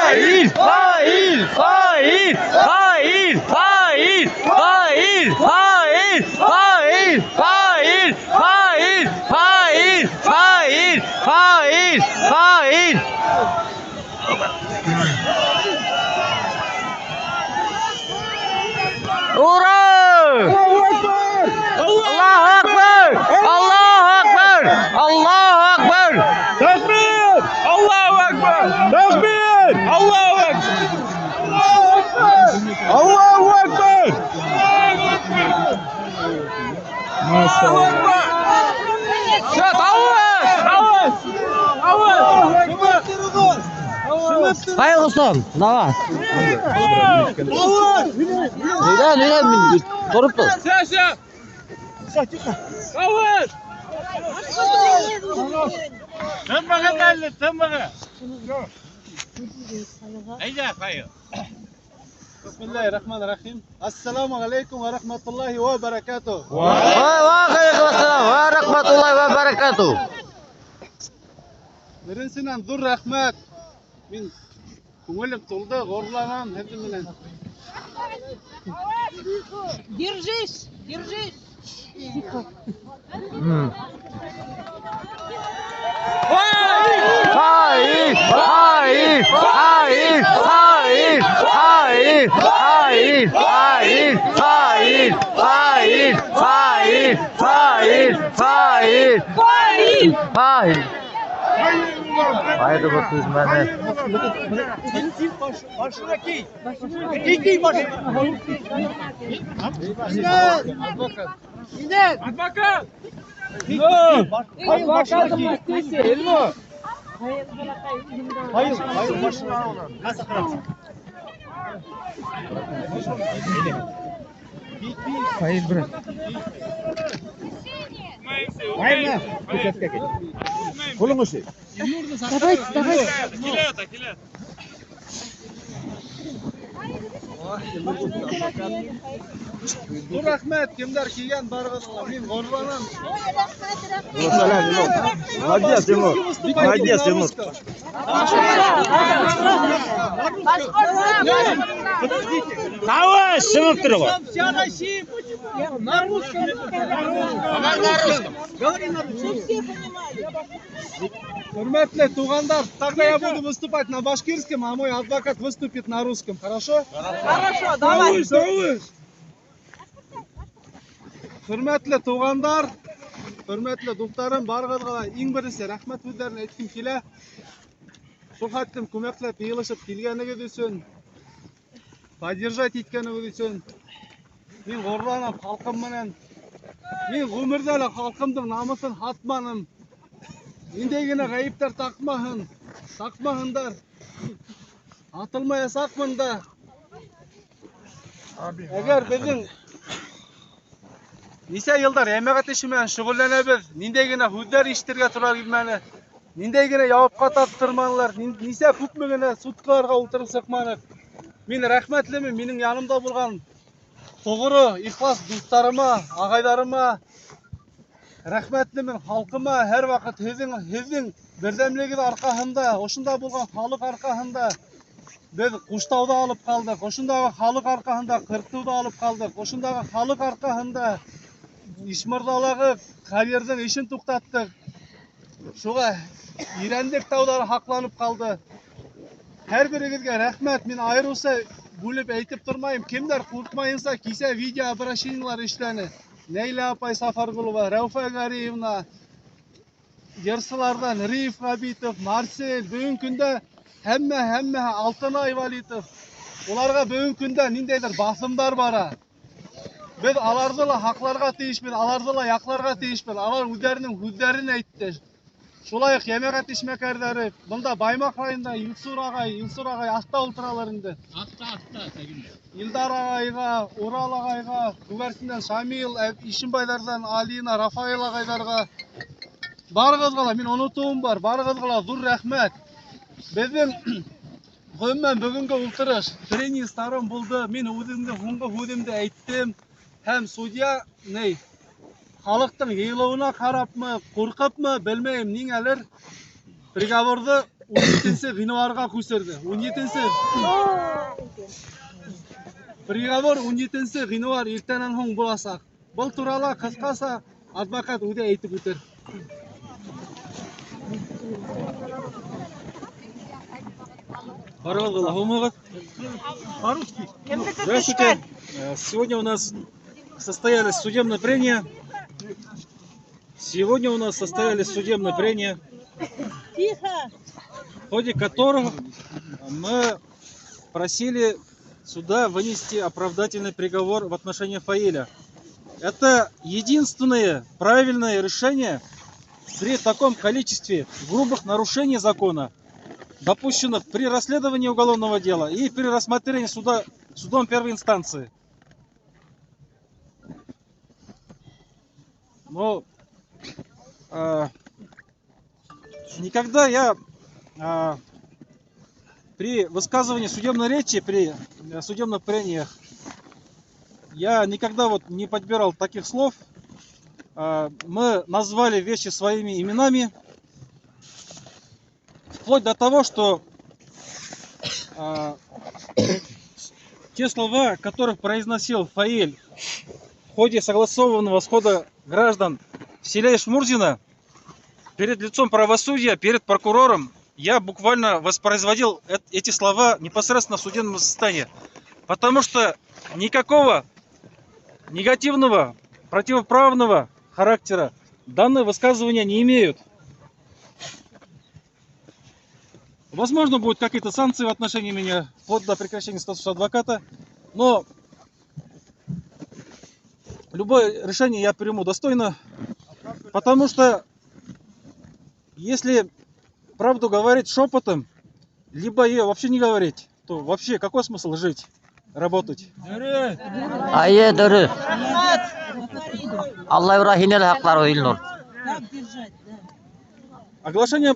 Fail! Fail! Fail! Fail! Fail! Fail! Fail! Fail! Fail! Fail! Fail! Fail! Fail! Fail! Ура! Allahu Akbar! Allahu Akbar! Allahu Akbar! Takbir! Allahu Akbar! Takbir! Allahu Akbar! Allahu Akbar! Allahu Akbar! Все, тауыш! Хайыр olsun. Давай. Neden neden durup dur. Все, все! Тауыш! Тынмаға әле, тынмаға! Әйҙә, Фаил. Бисмиллахир-рахманир-рахим. Ассаламу алейкум ва рахматуллахи ва баракатух. Ва алейкум ва рахматуллахи ва баракатух. Беренсенән ҙур рәхмәт. Мин күңелем тулды, ғорурланам һеҙҙең менән. Держись, держись. Fail! Fail! Fail! Fail! Fail! Fail! Fail! Fail! Fail! Fail! Fail! Fail! Fail! Fail! Haydi bakayım ben de. Адвокат! Адвокат Эльмур! Давайте, давайте. Килә, килә. Ҙур рәхмәт, кемдәр килгән барығыҙға. Мин ғорурланам. Молодец, Тимур. Молодец, Тимур. Тауыш, шымып тор ғой. Вся Россия почему? На русском. Говори на русском. Хөрмәтле туғандар, тогда я буду выступать на башкирском, а мой адвокат выступит на русском, хорошо? Хорошо, давай. Тауыш, тауыш. Хөрмәтле туғандар, хөрмәтле дуҫтарым, барығыҙға ла иң беренсе рәхмәт һүҙҙәрен әйткем килә. Шул хәтлем күмәкләп йыйылышып килгәнегеҙ өсөн, поддержать иткәнегеҙ өсөн мин ғорурланам халҡым менән. Мин ғүмерҙә лә халҡымдың намыҫын һатманым. Ниндәй генә ғәйептәр таҡмаһын, таҡмаһындар. Атылмаясаҡмын да. Әгәр беҙҙең нисә йылдар йәмәғәт эше менән шөғөлләнәбеҙ, ниндәй генә һүҙҙәр ишетергә тура килмәне, ниндәй генә яуапҡа тарттырманылар, нисә күпме генә суткаларға ултырып сыҡманыҡ. Мин рәхмәтлемен минең янымда булған тоғро, ихлас дуҫтарыма, ағайҙарыма, рәхмәтлемен халҡыма. Һәр ваҡыт һеҙҙең берҙәмлегегеҙ арҡаһында, ошонда булған халыҡ арҡаһында беҙ Ҡуштауҙы алып ҡалдыҡ, ошондағы халыҡ арҡаһында Ҡырҡтыуҙы алып ҡалдыҡ, ошондағы халыҡ арҡаһында Ишмырҙалағы карьерҙың эшен туҡтаттыҡ. Шуға Ирәндек тауҙары һаҡланып ҡалды. Һәр берегеҙгә рәхмәт. Мин айырыуса бүлеп әйтеп тормайым. Кемдәр ҡурҡмайынса кисә видеообращениелар эшләне. Нәйлә апай Сафарғолова, Рәүфә Ғәриевна, йырсыларҙан Риф Ғәбитов, Марсель, бөгөн көндә һәммә Алтынай Вәлитов. Уларға бөгөн көндә ниндәйҙер баҫымдар бара. Беҙ аларҙы ла һаҡларға тейешбеҙ, аларҙы ла яҡларға тейешбеҙ. Алар үҙҙәренең һүҙҙәрен әйтте. Шулай уҡ йәмәғәт эшмәкәрҙәре, бында Баймаҡ районында Илсур ағай аҫта ултыралар инде. Аҫта, тегендә. Илдар ағайға, Урал ағайға, Күгәрсендән Шамил, Ишембайҙарҙан Алина, Рафаэл ағайҙарға, барығыҙға ла, мин онотоуым бар, барығыҙға ла ҙур рәхмәт. Беҙҙең ғөмүмән бөгөнгө ултырыш тренинг сторон булды. Мин үҙемдең һуңғы һүҙемде әйттем. Һәм судья ни халыҡтың йыйылыуына ҡарапмы, ҡурҡыпмы, белмәйем, ниңәлер приговорҙы 17 ғинуарға күсерҙе. 17 приговор 17 ғинуар иртәнән һуң буласаҡ. Был турала ҡыҫҡаса адвокат үҙе әйтеп үтер. Здравствуйте. Сегодня у нас состоялись судебные прения. Сегодня у нас состоялись судебные прения, в ходе которых мы просили суда вынести оправдательный приговор в отношении Фаиля. Это единственное правильное решение при таком количестве грубых нарушений закона, допущенных при расследовании уголовного дела и при рассмотрении судом первой инстанции. Но никогда я при высказывании судебной речи, при судебных прениях, я никогда вот не подбирал таких слов. Мы назвали вещи своими именами, вплоть до того, что те слова, которых произносил Фаиль в ходе согласованного схода граждан в селе Ишмурзино, перед лицом правосудия, перед прокурором, я буквально воспроизводил эти слова непосредственно в судебном заседании. Потому что никакого негативного, противоправного характера данные высказывания не имеют. Возможно, будут какие-то санкции в отношении меня, вплоть до прекращения статуса адвоката, но любое решение я приму достойно, потому что если правду говорить шепотом, либо ее вообще не говорить, то вообще какой смысл жить, работать? Эйе, дөрөҫ. Алла һине лә һаҡлар, Илнур. Так держать, да. Оглашение